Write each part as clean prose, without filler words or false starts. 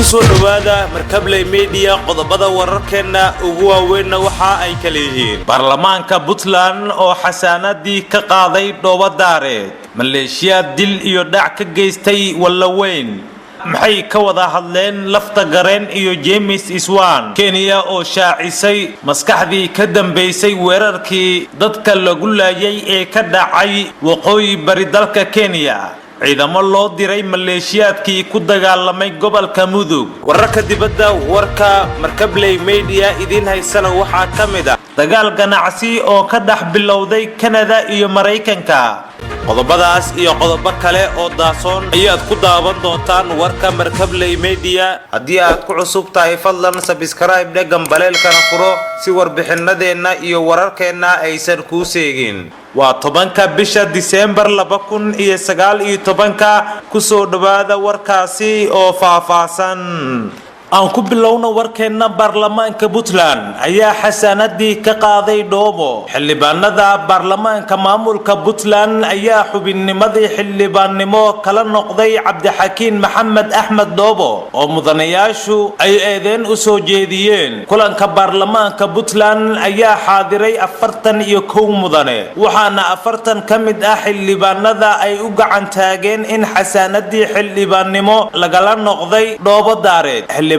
Kusoo dhowaada Markabley Media. Qodobada wararkeenna ugu waaweynna waxa ay kala yihiin: baarlamaanka Puntland oo xasaanadii ka qaaday Dhoobadaareed, maleeshiyaad dil iyo dhac ka geystay Wallaweyn, maxay ka wada hadleen Lafta Gareen iyo James Swan, Kenya oo shaacisay maskaxdii ka dambaysay weerarkii dadka lagu laayay ee ka dhacay waqooyi bari dalka Kenya, ciidamo loo diray maleeshiyaadkii ku dagaalamay gobolka Mudug. Wararka dibadda warka Markabley Media idiin haysana waxaa ka mid ah dagaal ganacsi oo ka dhex bilowday Kanada iyo Maraykanka. Qodobadaas iyo qodobo kale oo daasoon ayaad ku daawan doontaan warka Markabley Media. Haddii aad ku cusub tahay, fadlan subscribe dhe, gambaleelkana furo si warbixinadeenna iyo wararkeenna aysan kuu seegin. Waa 10-ka bisha Diseembar 2019-ka. Kusoo dhowaada warkaasi oo faahfaahsan. Aan ku bilowno warkeenna. Baarlamaanka Puntland ayaa xasaanadii ka qaaday Dhoobo. Xildhibaanada baarlamaanka maamulka Puntland ayaa xubinnimadii xildhibaannimo kala noqday Cabdixakiin Maxamed Axmed Dhoobo oo mudanayaashu ay eedeen u soo jeediyeen. Kulanka baarlamaanka Puntland ayaa xaadiray 41 mudane, waxaana 40 ka mid ah xildhibaanada ay u gacan taageen in xasaanadii xildhibaannimo lagala noqday Dhoobo Daareed. Xildhibaanada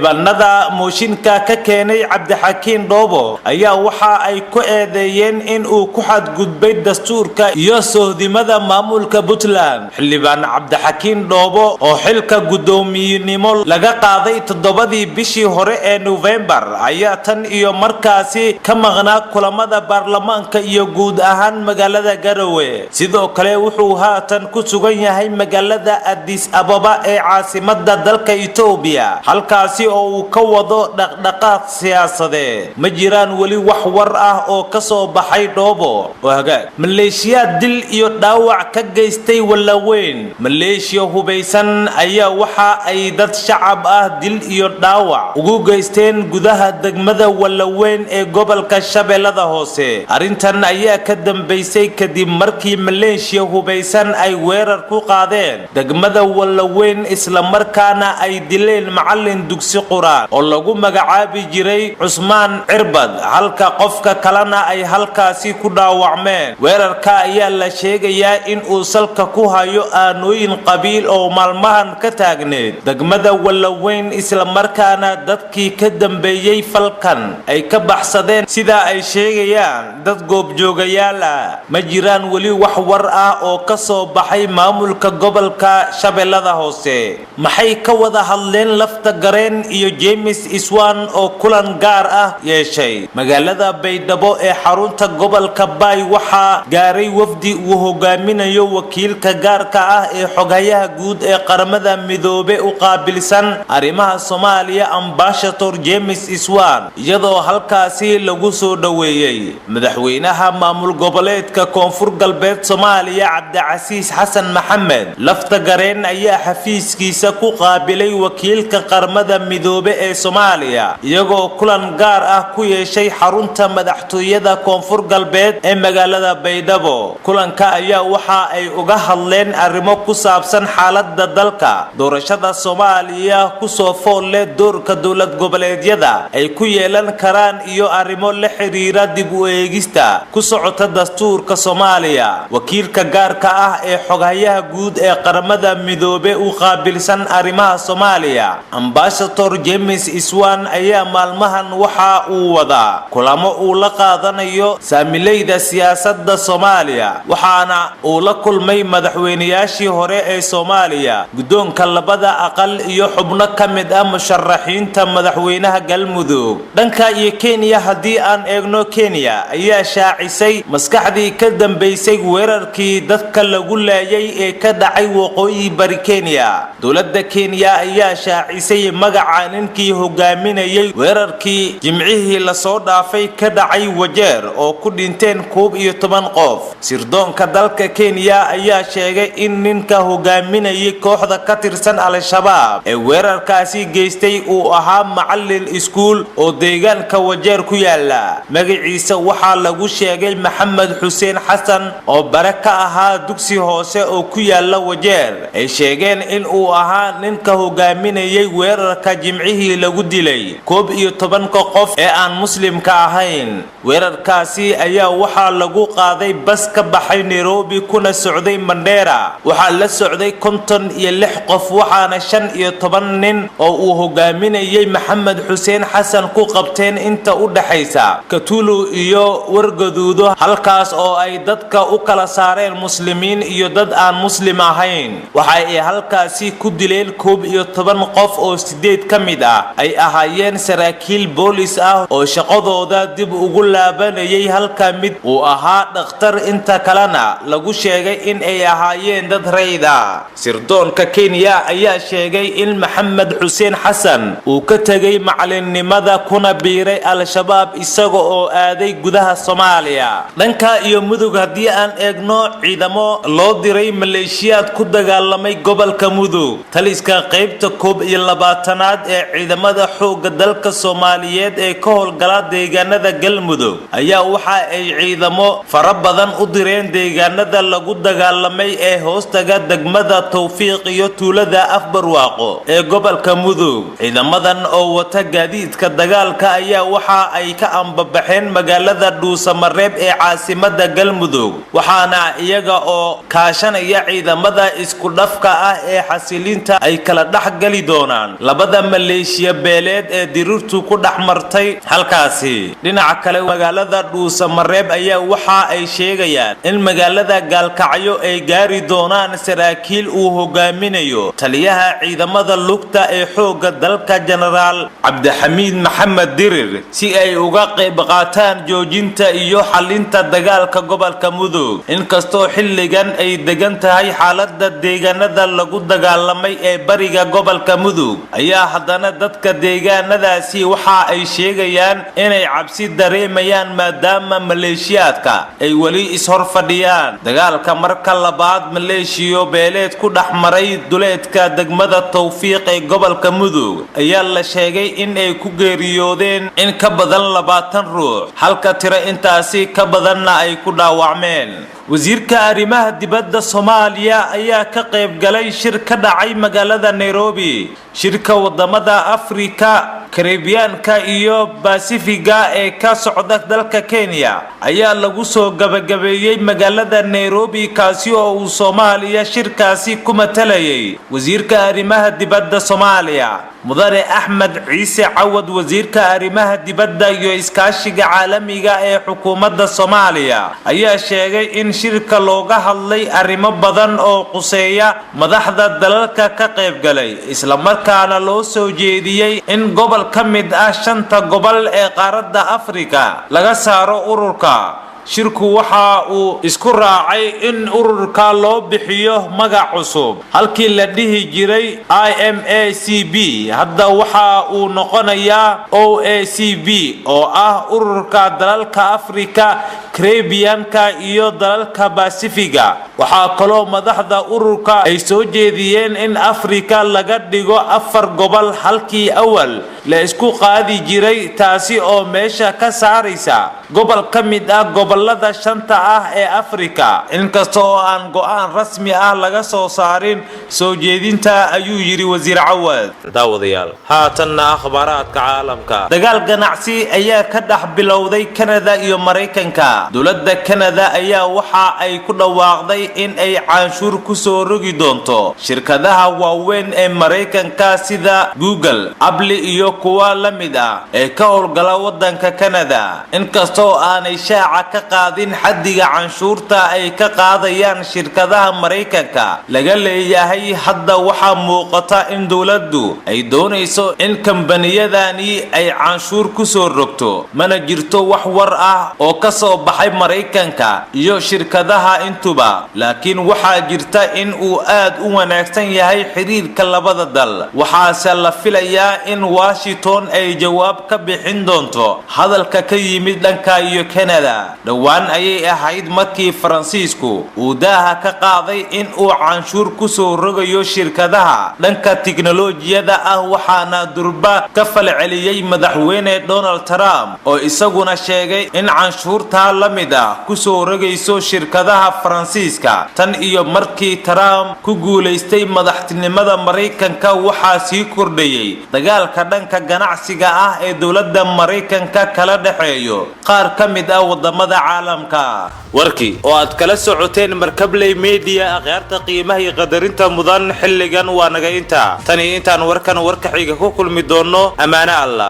mooshinka ka keenay Cabdixakiin Dhoobo ayaa waxa ay ku eedeeyeen in uu ku xadgudbay dastuurka iyo sohdimada maamulka Puntland. Xildhibaan Cabdixakiin Dhoobo oo xilka guddoomiyenimo laga qaaday 7-dii bishii hore ee Nofembar ayaa tan iyo markaasi ka maqnaa kulamada baarlamaanka iyo guud ahaan magaalada Garowe. Sidoo kale wuxuu haatan ku sugan yahay magaalada Addis Ababa ee caasimada dalka Itoobiya, halkaasi oo uu ka wado dhaqdhaqaaq siyaasadeed. Ma jiraan weli wax war ah oo ka soo baxay Dhoobo. Oo hagaag, maleeshiyaad dil iyo dhaawac ka geystay Wallaweyn. Maleeshiya hubaysan ayaa waxa ay dad shacab ah dil iyo dhaawac ugu geysteen gudaha degmada Wallaweyn ee gobolka Shabeellada Hoose. Arrintan ayaa ka dambeysay kadib markii maleeshiya hubaysan ay weerar ku qaadeen degmada Wallaweyn, islamarkaana ay dileen macalin dugsi quraan oo lagu magacaabi jiray Cusmaan Cirbad, halka qofka kalena ay halkaasi ku dhaawacmeen. Weerarka ayaa la sheegayaa in uu salka ku hayo aanooyin qabiil oo maalmahan ka taagneed degmada Wallaweyn, islamarkaana dadkii ka dambeeyey falkan ay ka baxsadeen, sida ay sheegayaan dad goobjoogayaal ah. Ma jiraan weli wax war ah oo ka soo baxay maamulka gobolka Shabeellada Hoose. Maxay ka wada hadleen Lafta Gareen iyo James Swan oo kulan gaar ah yeeshay? Magaalada Baydhabo ee xarunta gobolka Baay waxaa gaaray wafdi uu hogaaminayo wakiilka gaarka ah ee xoghayaha guud ee Qaramada Midoobe u qaabilsan arrimaha Soomaaliya, Ambassador James Swan, iyadoo halkaasi lagu soo dhoweeyey madaxweynaha maamul goboleedka Koonfur Galbeed Soomaaliya, Cabdicasiis Xasan Maxamed. Lafta Gareen ayaa xafiiskiisa ku qaabilay wakiilka Qaramada Midoobe ee Soomaaliya, iyagoo kulan gaar ah ku yeeshay xarunta madaxtooyada Koonfur Galbeed ee magaalada Baydhabo. Kulanka ayaa waxa ay uga hadleen arrimo ku saabsan xaaladda dalka, doorashada Soomaaliya kusoo fool leh, doorka dowlad goboleedyada ay ku yeelan karaan iyo arrimo la xiriira dib u eegista ku socota dastuurka Soomaaliya. Wakiilka gaarka ah ee xoghayaha guud ee Qaramada Midoobe u qaabilsan arrimaha Soomaaliya, Ambassador James Swan, ayaa maalmahan waxa uu wadaa kulamo uu la qaadanayo saamileyda siyaasadda Soomaaliya, waxaana uu la kulmay madaxweynayaashii hore ee Soomaaliya, guddoonka labada aqal iyo xubno ka mid ah musharaxiinta madaxweynaha Galmudug. Dhanka iyo Kenya haddii aan eegno, Kenya ayaa shaacisay maskaxdii ka dambeysay weerarkii dadka lagu laayay ee ka dhacay waqooyi bari Kenya. Dowladda Kenya ayaa shaacisay magaca ninkii hogaaminayay weerarkii Jimcihii lasoo dhaafay ka dhacay Wajeer oo ku dhinteen 11 qof. Sirdoonka dalka Kenya ayaa sheegay in ninka hogaaminayay kooxda ka tirsan Al-Shabaab ee weerarkaasi geystay uu ahaa macalin iskuul oo deegaanka Wajeer ku yaala. Magaciisa waxaa lagu sheegay Maxamed Xuseen Xasan oo bare ka ahaa dugsi hoose oo ku yaala Wajeer. Ay sheegeen in uu ahaa ninka hogaaminayay weerarka. Jimcihii lagu dilay 11-ka qof ee aan Muslimka ahayn. Weerarkaasi ayaa waxaa lagu qaaday bas ka baxay Nairobi kuna socday Mandheera. Waxaa la socday 56 qof, waxaana 15 nin oo uu hogaaminayay Maxamed Xuseen Xasan ku qabteen inta u dhaxaysa Katulu iyo Wargaduudo, halkaas oo ay dadka u kala saareen Muslimiin iyo dad aan Muslim ahayn. Waxa ay halkaasi ku dileen 11 qof oo 8 ka mid ah ay ahaayeen saraakiil boolis ah oo shaqadooda dib ugu laabanayay, halka mid uu ahaa dhakhtar, inta kalena lagu sheegay in ay ahaayeen dad rayid ah. Sirdoonka Kenya ayaa sheegay in Maxamed Xuseen Xasan uu ka tegay macalinnimada kuna biiray Al-Shabaab isaga oo aaday gudaha Soomaaliya. Dhanka iyo Mudug haddii aan eegno, ciidamo loo diray maleeshiyaad ku dagaalamay gobolka Mudug. Taliska qaybta 21-aad ee ciidamada xoogga dalka Soomaaliyeed ee ka howlgala deegaanada Galmudug ayaa waxa ay ciidamo fara badan u direen deegaanada lagu dagaalamay ee hoostaga degmada Towfiiq iyo tuulada Afbarwaaqo ee gobolka Mudug. Ciidamadan oo wata gaadiidka dagaalka ayaa waxa ay ka ambabaxeen magaalada Dhuusamareeb ee caasimada Galmudug, waxaana iyaga oo kaashanaya ciidamada isku dhafka ah ee xasilinta ay kala dhex gali doonaan labada maleeshiya beeleed ee dirirtu ku dhex martay halkaasi. Dhinaca kale, magaalada Dhuusamareeb ayaa waxa ay sheegayaan in magaalada Gaalkacyo ay gaari doonaan saraakiil uu hogaaminayo taliyaha ciidamada lugta ee xoogga dalka, Jenaraal Cabdixamiid Maxamed Dirir, si ay uga qayb qaataan joojinta iyo xalinta dagaalka gobolka Mudug. Inkastoo xilligan ay degan tahay xaalada deegaanada lagu dagaalamay ee bariga gobolka Mudug, ayaa haddana dadka deegaanadaasi waxa ay sheegayaan inay cabsi dareemayaan maadaama maleeshiyaadka ay weli ishor fadhiyaan. Dagaalka marka labaad maleeshiyo beeleed ku dhex maray duleedka degmada Towfiiq ee gobolka Mudug ayaa la sheegay in ay ku geeriyoodeen in ka badan 20 ruux, halka tiro intaasi ka badanna ay ku dhaawacmeen. Wasiirka arrimaha dibadda Soomaaliya ayaa ka qayb galay shir ka dhacay magaalada Nairobi. Shirka wadamada Afrika, Karebiyaanka iyo Basifiga ee ka socda dalka Kenya ayaa lagu soo gabagabeeyey magaalada Nairobi, kaasi oo uu Soomaaliya shirkaasi ku matalayay wasiirka arrimaha dibadda Soomaaliya, Mudane Axmed Ciise Cawad. Wasiirka arrimaha dibadda iyo iskaashiga caalamiga ee xukuumadda Soomaaliya ayaa sheegay in shirka looga hadlay arrimo badan oo quseeya madaxda dalalka ka qaybgalay, islamarkaana loo soo jeediyey in gobol ka mid ah shanta gobol ee qaaradda Afrika laga saaro ururka. Shirku waxa uu isku raacay in ururka loo bixiyo magac cusub. Halkii la dhihi jiray IMACB, hadda waxa uu noqonayaa OACB, oo ah ururka dalalka Afrika, Karebiyanka iyo dalalka Basifiga. Waxaa kaloo madaxda ururka ay soo jeediyeen in Afrika laga dhigo afar gobol halkii awal la isku qaadi jiray, taasi oo meesha ka saaraysa gobol ka mid ah gobolada shanta ah ee Afrika, inkasta oo aan go'aan rasmi ah laga soo saarin soo jeedinta, ayuu yidhi Wasiir Cawad. Daawadayaal, haatanna akhbaaraadka caalamka. Dagaal ganacsi ayaa ka dhex bilowday Kanada iyo Maraykanka. Dowladda Kanada ayaa waxa ay ku dhawaaqday in ay canshuur ku soo rogi doonto shirkadaha waaweyn ee Maraykanka sida Google, Apple iyo kuwa la mid ah ee ka howlgala waddanka Kanada. Inkastoo aanay shaaca ka qaadin xaddiga canshuurta ay ka qaadayaan shirkadaha Maraykanka laga leeyahay, hadda waxaa muuqata in dowladdu ay doonayso in kambaniyadani ay canshuur ku soo rogto. Mana jirto wax war ah oo ka soo baxay Maraykanka iyo shirkadaha intuba, laakiin waxaa jirta in uu aad u wanaagsan yahay xiriirka labada dal, waxaase la filayaa in Washington Washington ay jawaab ka bixin doonto hadalka ka yimid dhanka iyo Canada. Dhowaan ayay ahayd markii Faransiisku uu daaha ka qaaday in uu canshuur kusoo rogayo shirkadaha dhanka tiknolojiyada ah, waxaana durba ka falceliyey Madaxweyne Donald Trump oo isaguna sheegay in canshuurtaa la mid ah kusoo rogayso shirkadaha Faransiiska. Tan iyo markii Trump ku guulaystay madaxtinimada Maraykanka, waxaa sii kordhayey dagaalka dhanka ganacsiga ah ee dowladda Maraykanka kala dhexeeyo qaar ka mid ah wadamada caalamka. Warkii oo aad kala socoteen Markabley Media, akhyaarta qiimaha iyo qadarinta mudan, xilligan waa naga intaa. Tan iyo intaan warkan warka xiga ku kulmi doono, ammaano Allah.